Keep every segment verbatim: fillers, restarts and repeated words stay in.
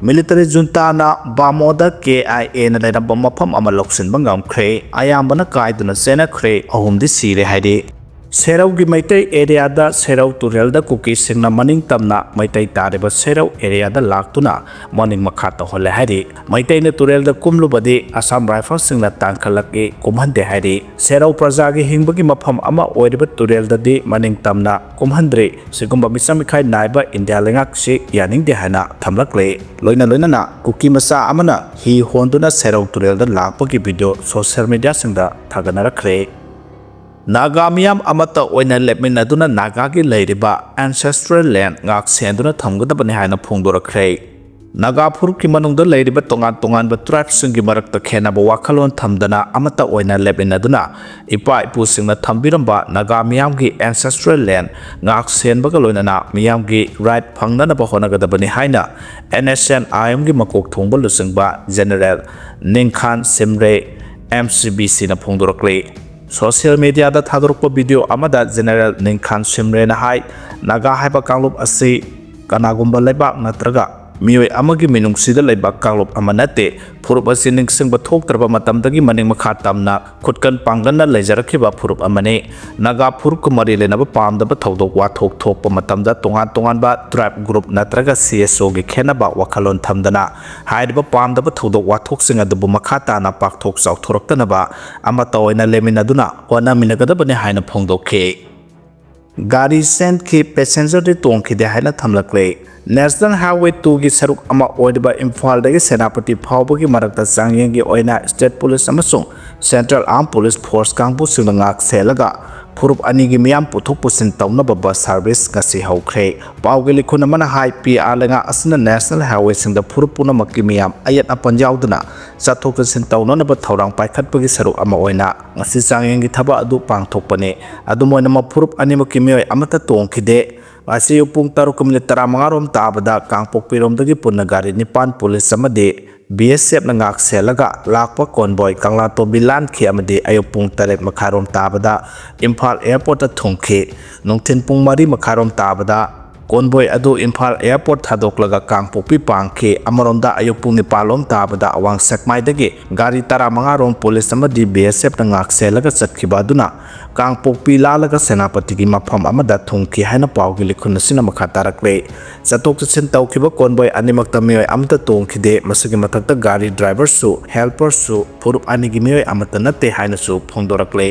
Military ꯖꯨꯟꯇꯥꯅ ꯕꯥꯃꯣꯗ ꯀꯦ ꯑꯥꯏ ꯑꯦꯅ ꯂꯩꯔꯝꯕ ꯃꯐꯝ ꯑꯃ ꯂꯧꯁꯤꯟꯕ ꯉꯝꯈ꯭ꯔꯦ꯫ ꯑꯌꯥꯝꯕꯅ ꯀꯥꯏꯗꯨꯅ ꯆꯦꯟꯅꯈ꯭ꯔꯦ, ꯑꯍꯨꯝꯗꯤ ꯁꯤꯔꯦ ꯍꯥꯏꯔꯤ꯫ ꯁꯦꯔꯧꯒꯤ ꯃꯩꯇꯩ ꯑꯦꯔꯤꯌꯥꯗ ꯁꯦꯔꯧ ꯇꯨꯔꯦꯜꯗ ꯀꯨꯀꯤꯁꯤꯡꯅ ꯃꯅꯤꯡ ꯇꯝꯅ ꯃꯩꯇꯩ ꯇꯥꯔꯤꯕ ꯁꯦꯔꯧ ꯑꯦꯔꯤꯌꯥꯗ ꯂꯥꯛꯇꯨꯅ ꯃꯅꯤꯡ ꯃꯈꯥ ꯇꯧꯍꯜꯂꯦ ꯍꯥꯏꯔꯤ꯫ ꯃꯩꯇꯩꯅ ꯇꯨꯔꯦꯜꯗ ꯀꯨꯝꯂꯨꯕꯗꯤ ꯑꯁꯥꯝ ꯔꯥꯏꯐꯜꯁꯤꯡꯅ ꯇꯥꯟꯈꯠꯂꯛꯏ, ꯀꯨꯝꯍꯟꯗꯦ ꯍꯥꯏꯔꯤ꯫ ꯁꯦꯔꯧ ꯄ꯭ꯔꯖꯥꯒꯤ ꯍꯤꯡꯕꯒꯤ ꯃꯐꯝ ꯑꯃ ꯑꯣꯏꯔꯤꯕ ꯇꯨꯔꯦꯜꯗꯗꯤ ꯃꯅꯤꯡ ꯇꯝꯅ ꯀꯨꯝꯍꯟꯗ꯭ꯔꯤ꯫ ꯁꯤꯒꯨꯝꯕ ꯃꯤꯆꯪ ꯃꯤꯈꯥꯏ ꯅꯥꯏꯕ ꯏꯟꯗꯤꯌꯥ ꯂꯩꯉꯥꯛꯁꯤ ꯌꯥꯅꯤꯡꯗꯦ ꯍꯥꯏꯅ ꯊꯝꯂꯛꯂꯤ꯫ ꯂꯣꯏꯅ ꯂꯣꯏꯅꯅ ꯀꯨꯀꯤ ꯃꯆꯥ ꯑꯃꯅ ꯍꯤ ꯍꯣꯟꯗꯨꯅ ꯁꯦꯔꯧ ꯇꯨꯔꯦꯜꯗ ꯂꯥꯛꯄꯒꯤ ꯚꯤꯗꯤꯑꯣ ꯁꯣꯁꯤꯌꯦꯜ ꯃꯤꯗꯤꯌꯥꯁꯤꯡꯗ ꯊꯥꯒꯠꯅꯔꯛꯈ꯭ꯔꯦ꯫ ꯅꯥꯒꯥ ꯃꯤꯌꯥꯝ ꯑꯃꯠꯇ ꯑꯣꯏꯅ ꯂꯦꯞꯃꯤꯟꯅꯗꯨꯅ ꯅꯥꯒꯥꯒꯤ ꯂꯩꯔꯤꯕ ancestral land ꯉꯥꯛ ꯁꯦꯟꯗꯨꯅ ꯊꯝꯒꯗꯕꯅꯤ ꯍꯥꯏꯅ ꯐꯣꯡꯗꯣꯔꯛꯈ꯭ꯔꯦ꯫ ꯅꯥꯒꯥ ꯐꯨꯔꯨꯞꯀꯤ ꯃꯅꯨꯡꯗ ꯂꯩꯔꯤꯕ ꯇꯣꯉꯥꯟ ꯇꯣꯉꯥꯟꯕ ꯇ꯭ꯔꯥꯏꯕꯁꯤꯡꯒꯤ ꯃꯔꯛꯇ ꯈꯦꯟꯅꯕ ꯋꯥꯈꯜꯂꯣꯟ ꯊꯝꯗꯅ ꯑꯃꯠꯇ ꯑꯣꯏꯅ ꯂꯦꯞꯃꯤꯟꯅꯗꯨꯅ ꯏꯄꯥ ꯏꯄꯨꯁꯤꯡꯅ ꯊꯝꯕꯤꯔꯝꯕ ꯅꯥꯒꯥ ꯃꯤꯌꯥꯝꯒꯤ ancestral land ꯉꯥꯛ ꯁꯦꯟꯕꯒ ꯂꯣꯏꯅꯅ ꯃꯤꯌꯥꯝꯒꯤ right ꯐꯪꯅꯅꯕ ꯍꯣꯠꯅꯒꯗꯕꯅꯤ ꯍꯥꯏꯅ NSCN-IMꯒꯤ ꯃꯀꯣꯛ ꯊꯣꯡꯕ ꯂꯨꯆꯤꯡꯕ ꯖꯦꯅꯦꯔꯦꯜ ꯅꯤꯡꯈꯥꯟ ꯁꯤꯝꯔꯦ MCBCꯅ ꯐꯣꯡꯗꯣꯔꯛꯂꯤ꯫ ꯁꯣꯁꯤꯌꯦꯜ ꯃꯤꯗꯤꯌꯥꯗ ꯊꯥꯗꯣꯔꯛꯄ ꯚꯤꯗꯤꯑꯣ ꯑꯃꯗ ꯖꯦꯅꯦꯔꯦꯜ ꯅꯤꯡꯈꯥꯟ ꯁꯤꯝꯔꯦꯅ ꯍꯥꯏ, ꯅꯥꯒꯥ ꯍꯥꯏꯕ ꯀꯥꯡꯂꯨꯞ ꯑꯁꯤ ꯀꯅꯥꯒꯨꯝꯕ ꯂꯩꯕꯥꯛ ꯅꯠꯇ꯭ꯔꯒ ꯃꯤꯑꯣꯏ ꯑꯃꯒꯤ ꯃꯤꯅꯨꯡꯁꯤꯗ ꯂꯩꯕ ꯀꯥꯡꯂꯨꯞ ꯑꯃ ꯅꯠꯇꯦ꯫ ꯐꯨꯔꯨꯞ ꯑꯁꯤ ꯅꯤꯡꯁꯤꯡꯕ ꯊꯣꯛꯇ꯭ꯔꯕ ꯃꯇꯝꯗꯒꯤ ꯃꯅꯤꯡ ꯃꯈꯥ ꯇꯝꯅ ꯈꯨꯠꯀꯟ ꯄꯥꯡꯒꯟꯅ ꯂꯩꯖꯔꯛꯈꯤꯕ ꯐꯨꯔꯨꯞ ꯑꯃꯅꯤ꯫ ꯅꯥꯒꯥ ꯐꯨꯔꯨꯞꯀ ꯃꯔꯤ ꯂꯩꯅꯕ ꯄꯥꯝꯗꯕ ꯊꯧꯗꯣꯛ ꯋꯥꯊꯣꯛ ꯊꯣꯛꯄ ꯃꯇꯝꯗ ꯇꯣꯉꯥꯟ ꯇꯣꯉꯥꯟꯕ tribe group ꯅꯠꯇ꯭ꯔꯒ CSOꯒꯤ ꯈꯦꯟꯅꯕ ꯋꯥꯈꯜꯂꯣꯟ ꯊꯝꯗꯅ ꯍꯥꯏꯔꯤꯕ ꯄꯥꯝꯗꯕ ꯊꯧꯗꯣꯛ ꯋꯥꯊꯣꯛꯁꯤꯡ ꯑꯗꯨꯕꯨ ꯃꯈꯥ ꯇꯥꯅ ꯄꯥꯛꯊꯣꯛ ꯆꯥꯎꯊꯣꯔꯛꯇꯅꯕ ꯑꯃꯠꯇ ꯑꯣꯏꯅ ꯂꯦꯞꯃꯤꯟꯅꯗꯨꯅ ꯍꯣꯠꯅꯃꯤꯟꯅꯒꯗꯕꯅꯤ ꯍꯥꯏꯅ ꯐꯣꯡꯗꯣꯛꯈꯤ꯫ ꯒꯥꯔꯤ ꯆꯦꯟꯈꯤ, passengerꯗꯤ ꯇꯣꯡꯈꯤꯗꯦ ꯍꯥꯏꯅ ꯊꯝꯂꯛꯂꯦ꯫ National Highway twoꯒꯤ ꯁꯔꯨꯛ ꯑꯃ ꯑꯣꯏꯔꯤꯕ ꯏꯝꯐꯥꯜꯗꯒꯤ ꯁꯦꯅꯥꯄꯇꯤ ꯐꯥꯎꯕꯒꯤ ꯃꯔꯛꯇ ꯆꯥꯡꯌꯦꯡꯒꯤ ꯑꯣꯏꯅ state police ꯑꯃꯁꯨꯡ central armed police force ꯀꯥꯡꯕꯨꯁꯤꯡꯅ ꯉꯥꯛ ꯁꯦꯜꯂꯒ ꯐꯨꯔꯨꯞ ꯑꯅꯤꯒꯤ ꯃꯤꯌꯥꯝ ꯄꯨꯊꯣꯛ ꯄꯨꯁꯤꯟ ꯇꯧꯅꯕ bus service ꯉꯁꯤ ꯍꯧꯈ꯭ꯔꯦ꯫ ꯄꯥꯎꯒꯤ ꯂꯤꯈꯨꯟ ꯑꯃꯅ ꯍꯥꯏ, PR ꯂꯩꯉꯥꯛ ꯑꯁꯤꯅ national highwayꯁꯤꯡꯗ ꯐꯨꯔꯨꯞ ꯄꯨꯝꯅꯃꯛꯀꯤ ꯃꯤꯌꯥꯝ ꯑꯌꯦꯠ ꯑꯄꯟ ꯌꯥꯎꯗꯅ ꯆꯠꯊꯣꯛ ꯆꯠꯁꯤꯟ ꯇꯧꯅꯅꯕ ꯊꯧꯔꯥꯡ ꯄꯥꯏꯈꯠꯄꯒꯤ ꯁꯔꯨꯛ ꯑꯃ ꯑꯣꯏꯅ ꯉꯁꯤ ꯆꯥꯡꯌꯦꯡꯒꯤ ꯊꯕꯛ ꯑꯗꯨ ꯄꯥꯡꯊꯣꯛꯄꯅꯤ꯫ ꯑꯗꯨꯝ ꯑꯣꯏꯅꯃꯛ ꯐꯨꯔꯨꯞ ꯑꯅꯤꯃꯛꯀꯤ ꯃꯤꯑꯣꯏ ꯑꯃꯠꯇ ꯇꯣꯡꯈꯤꯗꯦ꯫ ꯉꯁꯤ ꯑꯌꯨꯛ ꯄꯨꯡ ꯇꯔꯨꯛꯀ ꯃꯤꯅꯤꯠ ꯇꯔꯥꯃꯉꯥ ꯔꯣꯝ ꯇꯥꯕꯗ ꯀꯥꯡꯄꯣꯛꯄꯤꯔꯣꯝꯗꯒꯤ ꯄꯨꯟꯅ ꯒꯥꯔꯤ ꯅꯤꯄꯥꯟ police ꯑꯃꯗꯤ BSFꯅ ꯉꯥꯛ ꯁꯦꯜꯂꯒ ꯂꯥꯛꯄ convoy ꯀꯪꯂꯥꯇꯣꯝꯕꯤ ꯂꯥꯟꯈꯤ ꯑꯃꯗꯤ ꯑꯌꯨꯛ ꯄꯨꯡ ꯇꯔꯦꯠ ꯃꯈꯥꯏꯔꯣꯝ ꯇꯥꯕꯗ ꯏꯝꯐꯥꯜ airportꯇ ꯊꯨꯡꯈꯤ꯫ ꯅꯨꯡꯊꯤꯜ ꯄꯨꯡ ꯃꯔꯤ ꯃꯈꯥꯏꯔꯣꯝ ꯇꯥꯕꯗ ꯀꯣꯟꯕꯣꯏ ꯑꯗꯨ ꯏꯝꯐꯥꯜ ꯑꯦꯌꯔꯄꯣꯔꯠ ꯊꯥꯗꯣꯛꯂꯒ ꯀꯥꯡꯄꯣꯛꯄꯤ ꯄꯥꯡꯈꯤ꯫ ꯑꯃꯔꯣꯝꯗ ꯑꯌꯨꯛ ꯄꯨꯡ ꯅꯤꯄꯥꯜ ꯂꯣꯝ ꯇꯥꯕꯗ ꯑꯋꯥꯡ ꯁꯦꯛꯃꯥꯏꯗꯒꯤ ꯒꯥꯔꯤ ꯇꯔꯥꯃꯉꯥ ꯔꯣꯝ ꯄꯨꯂꯤꯁ ꯑꯃꯗꯤ ꯕꯤ ꯑꯦꯁ ꯑꯦꯐꯅ ꯉꯥꯛꯁꯦꯜꯂꯒ ꯆꯠꯈꯤꯕ ꯑꯗꯨꯅ ꯀꯥꯡꯄꯣꯛꯄꯤ ꯂꯥꯜꯂꯒ ꯁꯦꯅꯥꯄꯇꯤꯒꯤ ꯃꯐꯝ ꯑꯃꯗ ꯊꯨꯡꯈꯤ ꯍꯥꯏꯅ ꯄꯥꯎꯒꯤ ꯂꯤꯈꯨꯟ ꯑꯁꯤꯅ ꯃꯈꯥ ꯇꯥꯔꯛꯂꯦ꯫ ꯆꯠꯊꯣꯛ ꯆꯠꯁꯤꯟ ꯇꯧꯈꯤꯕ ꯀꯣꯟꯕꯣꯏ ꯑꯅꯤꯃꯛꯇ ꯃꯤꯑꯣꯏ ꯑꯃꯠꯇ ꯇꯣꯡꯈꯤꯗꯦ꯫ ꯃꯁꯤꯒꯤ ꯃꯊꯛꯇ ꯒꯥꯔꯤ ꯗ꯭ꯔꯥꯏꯚꯔꯁꯨ, ꯍꯦꯜꯄꯔꯁꯨ ꯐꯨꯔꯨꯞ ꯑꯅꯤꯒꯤ ꯃꯤꯑꯣꯏ ꯑꯃꯠꯇ ꯅꯠꯇꯦ ꯍꯥꯏꯅꯁꯨ ꯐꯣꯡꯗꯣꯔꯛꯂꯦ꯫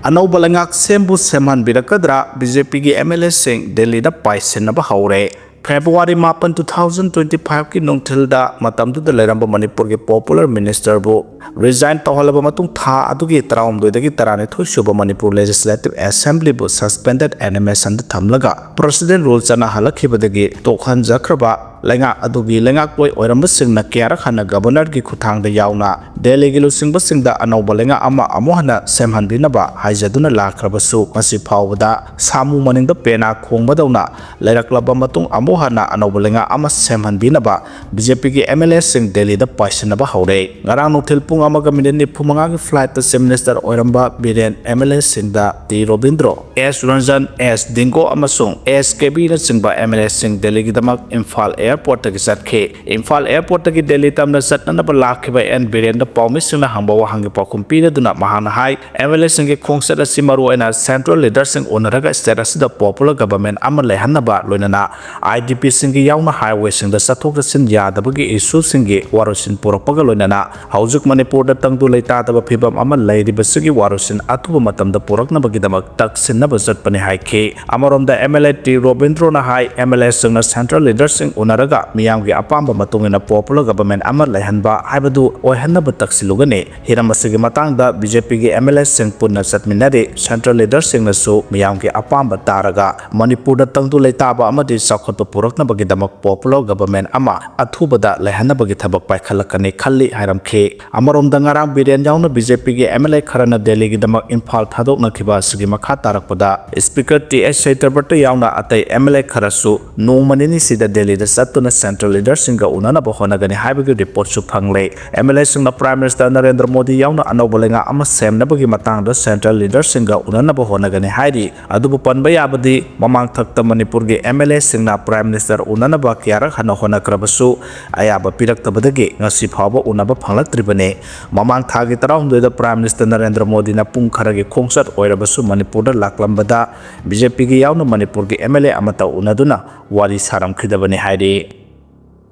ꯑꯅꯧꯕ ꯂꯩꯉꯥꯛ ꯁꯦꯝꯕꯨ ꯁꯦꯝꯍꯟꯕꯤꯔꯛꯀꯗ꯭ꯔꯥ? ꯕꯤ ꯖꯦ ꯄꯤꯒꯤ ꯑꯦꯝ ꯑꯦꯜ ꯑꯦꯁꯤꯡ ꯗꯦꯜꯂꯤꯗ ꯄꯥꯏꯁꯤꯟꯅꯕ ꯍꯧꯔꯦ꯫ ꯐꯦꯕ꯭ꯔꯨꯋꯥꯔꯤ ꯃꯥꯄꯟ, two thousand twenty five ꯀꯤ ꯅꯨꯡꯊꯤꯜꯗ ꯃꯇꯝꯗꯨꯗ ꯂꯩꯔꯝꯕ ꯃꯅꯤꯄꯨꯔꯒꯤ ꯄꯣꯄꯨꯂꯔ ꯃꯤꯅꯤꯁꯇꯔꯕꯨ ꯔꯤꯖꯥꯏꯟ ꯇꯧꯍꯜꯂꯕ ꯃꯇꯨꯡ ꯊꯥ ꯑꯗꯨꯒꯤ ꯇꯔꯥꯍꯨꯝꯗꯣꯏꯗꯒꯤ ꯇꯔꯥꯅꯤꯊꯣꯏ ꯁꯨꯕ ꯃꯅꯤꯄꯨꯔ ꯂꯦꯖꯤꯁꯂꯦꯇꯤꯚ ꯑꯦꯁꯦꯝꯕ꯭ꯂꯤꯕꯨ ꯁꯁꯄꯦꯟꯗꯦꯗ ꯑꯦꯅꯤꯃꯦꯁꯟꯗ ꯊꯝꯂꯒ ꯄ꯭ꯔꯦꯁꯤꯗꯦꯟ ꯔꯨꯜ ꯆꯠꯅꯍꯜꯂꯛꯈꯤꯕꯗꯒꯤ ꯇꯣꯛꯍꯟꯖꯈ꯭ꯔꯕ ꯂꯩꯉꯥꯛ ꯑꯗꯨꯒꯤ ꯂꯩꯉꯥꯛꯂꯣꯏ ꯑꯣꯏꯔꯝꯕꯁꯤꯡꯅ ꯀꯌꯥꯔꯛ ꯍꯟꯅ ꯒꯕꯔꯅꯔꯒꯤ ꯈꯨꯠꯊꯥꯡꯗ ꯌꯥꯎꯅ ꯗꯦꯜꯂꯤꯒꯤ ꯂꯨꯆꯤꯡꯕꯁꯤꯡꯗ ꯑꯅꯧꯕ ꯂꯩꯉꯥꯛ ꯑꯃ ꯑꯃꯨꯛ ꯍꯟꯅ ꯁꯦꯝꯍꯟꯕꯤꯅꯕ ꯍꯥꯏꯖꯗꯨꯅ ꯂꯥꯛꯈ꯭ꯔꯕꯁꯨ, ꯉꯁꯤ ꯐꯥꯎꯕꯗ ꯁꯥꯃꯨ ꯃꯅꯤꯡꯗ ꯄꯦꯅꯥ ꯈꯣꯡꯕꯗꯧꯅ ꯂꯩꯔꯛꯂꯕ ꯃꯇꯨꯡ ꯑꯃꯨꯛ ꯍꯟꯅ ꯑꯅꯧꯕ ꯂꯩꯉꯥꯛ ꯑꯃ ꯁꯦꯝꯍꯟꯕꯤꯅꯕ ꯕꯤ ꯖꯦ ꯄꯤꯒꯤ ꯑꯦꯝ ꯑꯦꯜ ꯑꯦꯁꯤꯡ ꯗꯦꯜꯂꯤꯗ ꯄꯥꯏꯁꯤꯟꯅꯕ ꯍꯧꯔꯦ꯫ ꯉꯔꯥꯡ ꯅꯨꯡꯊꯤꯜ ꯄꯨꯡ ꯑꯃꯒ ꯃꯤꯅꯤꯠ ꯅꯤꯐꯨ ꯃꯉꯥꯒꯤ ꯐ꯭ꯂꯥꯏꯠꯇ ꯆꯤꯐ ꯃꯤꯅꯤꯁꯇꯔ ꯑꯣꯏꯔꯝꯕ Biren, M L ꯑꯦꯁꯤꯡꯗ T Robindro, ꯑꯦꯁ ꯔꯟꯖꯟ, ꯑꯦꯁ ꯗꯤꯡꯒꯣ ꯑꯃꯁꯨꯡ ꯑꯦꯁ ꯀꯦꯕꯤꯅꯆꯤꯡꯕ ꯑꯦꯝ ꯑꯦꯜ ꯑꯦꯁꯤꯡ ꯗꯦꯜꯂꯤꯒꯤꯗꯃꯛ ꯏꯝꯐꯥꯜ ꯑꯦꯌꯔꯄꯣꯔꯠꯇꯒꯤ ꯆꯠꯈꯤ꯫ ꯏꯝꯐꯥꯜ ꯑꯦꯌꯔꯄꯣꯔꯠꯇꯒꯤ ꯗꯦꯜꯂꯤ ꯇꯝꯅ ꯆꯠꯅꯅꯕ ꯂꯥꯛꯈꯤꯕ ꯑꯦꯟ ꯕꯤꯔꯦꯟꯗ ꯄꯥꯎꯃꯤꯁꯤꯡꯅ ꯍꯪꯕ ꯋꯥꯍꯪꯒꯤ ꯄꯥꯎꯈꯨꯝ ꯄꯤꯔꯗꯨꯅ ꯃꯍꯥꯛꯅ ꯍꯥꯏ, ꯑꯦꯝ ꯑꯦꯜ ꯑꯦꯁꯤꯡꯒꯤ ꯈꯣꯡꯆꯠ ꯑꯁꯤ ꯃꯔꯨꯑꯣꯏꯅ ꯁꯦꯟꯇ꯭ꯔꯦꯜ ꯂꯤꯗꯔꯁꯤꯡ ꯎꯅꯔꯒ ꯁ꯭ꯇꯦꯠ ꯑꯁꯤꯗ ꯄꯣꯄꯨꯂꯔ ꯒꯚꯔꯟꯃꯦꯟꯠ ꯑꯃ ꯂꯩꯍꯟꯅꯕ, ꯂꯣꯏꯅꯅ ꯑꯥꯏ ꯗꯤ ꯄꯤꯁꯤꯡꯒꯤ ꯌꯥꯎꯅ ꯍꯥꯏꯋꯦꯁꯤꯡꯗ ꯆꯠꯊꯣꯛ ꯆꯠꯁꯤꯟ ꯌꯥꯗꯕꯒꯤ ꯏꯁꯨꯁꯤꯡꯒꯤ ꯋꯥꯔꯣꯏꯁꯤꯟ ꯄꯨꯔꯛꯄꯒ ꯂꯣꯏꯅꯅ ꯍꯧꯖꯤꯛ ꯃꯅꯤꯄꯨꯔꯗ ꯇꯪꯗꯨ ꯂꯩꯇꯥꯗꯕ ꯐꯤꯕꯝ ꯑꯃ ꯂꯩꯔꯤꯕꯁꯤꯒꯤ ꯋꯥꯔꯣꯏꯁꯤꯟ ꯑꯊꯨꯕ ꯃꯇꯝꯗ ꯄꯨꯔꯛꯅꯕꯒꯤꯗꯃꯛ ꯇꯛꯁꯤꯟꯅꯕ ꯆꯠꯄꯅꯤ ꯍꯥꯏꯈꯤ꯫ ꯑꯃꯔꯣꯝꯗ ꯑꯦꯝ ꯑꯦꯜ ꯑꯦ ꯇꯤ ꯔꯣꯕꯤꯟꯗ꯭ꯔꯣꯅ ꯍꯥꯏ, ꯑꯦꯝ ꯑꯦꯜ ꯑꯦꯁꯤꯡꯅ ꯁꯦꯟꯇ꯭ꯔꯦꯜ ꯂꯤꯗꯔꯁꯤꯡ ꯎꯅꯔꯒ ꯃꯤꯌꯥꯝꯒꯤ ꯑꯄꯥꯝꯕ ꯃꯇꯨꯡ ꯏꯟꯅ ꯄꯣꯄꯨꯂꯔ ꯒꯚꯔꯟꯃꯦꯟꯠ ꯑꯃ ꯂꯩꯍꯟꯕ ꯍꯥꯏꯕꯗꯨ ꯑꯣꯏꯍꯟꯅꯕ ꯇꯛꯁꯤꯜꯂꯨꯒꯅꯤ꯫ ꯍꯤꯔꯝ ꯑꯁꯤꯒꯤ ꯃꯇꯥꯡꯗ ꯕꯤ ꯖꯦ ꯄꯤꯒꯤ ꯑꯦꯝ ꯑꯦꯜ ꯑꯦꯁꯤꯡ ꯄꯨꯟꯅ ꯆꯠꯃꯤꯟꯅꯔꯤ꯫ ꯁꯦꯟꯇ꯭ꯔꯦꯜ ꯂꯤꯗꯔꯁꯤꯡꯅꯁꯨ ꯃꯤꯌꯥꯝꯒꯤ ꯑꯄꯥꯝꯕ ꯇꯥꯔꯒ ꯃꯅꯤꯄꯨꯔꯗ ꯇꯪꯗꯨ ꯂꯩꯇꯥꯕ ꯑꯃꯗꯤ ꯆꯥꯎꯈꯠꯄ ꯄꯨꯔꯛꯅꯕꯒꯤꯗꯃꯛ ꯄꯣꯄꯨꯂꯔ ꯒꯚꯔꯟꯃꯦꯟꯠ ꯑꯃ ꯑꯊꯨꯕꯗ ꯂꯩꯍꯟꯅꯕꯒꯤ ꯊꯕꯛ ꯄꯥꯏꯈꯠꯂꯛꯀꯅꯤ ꯈꯜꯂꯤ ꯍꯥꯏꯔꯝꯈꯤ꯫ ꯑꯃꯔꯣꯝꯗ ꯉꯔꯥꯡ ꯕꯤꯔꯦꯟ ꯌꯥꯎꯅ ꯕꯤ ꯖꯦ ꯄꯤꯒꯤ ꯑꯦꯝ ꯑꯦꯜ ꯑꯦ ꯈꯔꯅ ꯗꯦꯜꯂꯤꯒꯤꯗꯃꯛ ꯏꯝꯐꯥꯜ ꯊꯥꯗꯣꯛꯅꯈꯤꯕ ꯑꯁꯤꯒꯤ ꯃꯈꯥ ꯇꯥꯔꯛꯄꯗ ꯁ꯭ꯄꯤꯀꯔ ꯇꯤ ꯑꯩꯆ ꯁꯇ꯭ꯌꯕ꯭ꯔꯇ ꯌꯥꯎꯅ ꯑꯇꯩ ꯑꯦꯝ ꯑꯦꯜ ꯑꯦ ꯈꯔꯁꯨ ꯅꯣꯡꯃ ꯅꯤꯅꯤꯁꯤꯗ ꯗꯦꯜꯂꯤꯗ ꯆꯠ ꯆꯠꯇꯨꯅ central leaderꯁꯤꯡꯒ ꯎꯅꯅꯕ ꯍꯣꯠꯅꯒꯅꯤ ꯍꯥꯏꯕꯒꯤ reportꯁꯨ ꯐꯪꯂꯦ꯫ MLAꯁꯤꯡꯅ Prime Minister ꯅꯔꯦꯟꯗ꯭ꯔ ꯃꯣꯗꯤ ꯌꯥꯎꯅ ꯑꯅꯧꯕ ꯂꯩꯉꯥꯛ ꯑꯃ ꯁꯦꯝꯅꯕꯒꯤ ꯃꯇꯥꯡꯗ central leaderꯁꯤꯡꯒ ꯎꯅꯅꯕ ꯍꯣꯠꯅꯒꯅꯤ ꯍꯥꯏꯔꯤ꯫ ꯑꯗꯨꯕꯨ ꯄꯟꯕ ꯌꯥꯕꯗꯤ, ꯃꯃꯥꯡ ꯊꯛꯇ ꯃꯅꯤꯄꯨꯔꯒꯤ MLAꯁꯤꯡꯅ Prime Minister ꯎꯅꯅꯕ ꯀꯌꯥꯔꯛ ꯍꯟꯅ ꯍꯣꯠꯅꯈ꯭ꯔꯕꯁꯨ, ꯑꯌꯥꯕ ꯄꯤꯔꯛꯇꯕꯗꯒꯤ ꯉꯁꯤ ꯐꯥꯎꯕ ꯎꯅꯕ ꯐꯪꯂꯛꯇ꯭ꯔꯤꯕꯅꯤ꯫ ꯃꯃꯥꯡ ꯊꯥꯒꯤ ꯇꯔꯥꯍꯨꯝꯗꯣꯏꯗ Prime Minister ꯅꯔꯦꯟꯗ꯭ꯔ ꯃꯣꯗꯤꯅ ꯄꯨꯡ ꯈꯔꯒꯤ ꯈꯣꯡꯆꯠ ꯑꯣꯏꯔꯕꯁꯨ ꯃꯅꯤꯄꯨꯔꯗ ꯂꯥꯛꯂꯝꯕꯗ, BJPꯒꯤ ꯌꯥꯎꯅ ꯃꯅꯤꯄꯨꯔꯒꯤ MLA ꯑꯃꯠꯇ ꯎꯅꯗꯨꯅ ꯋꯥꯔꯤ ꯁꯥꯔꯝꯈꯤꯗꯕꯅꯤ ꯍꯥꯏꯔꯤ꯫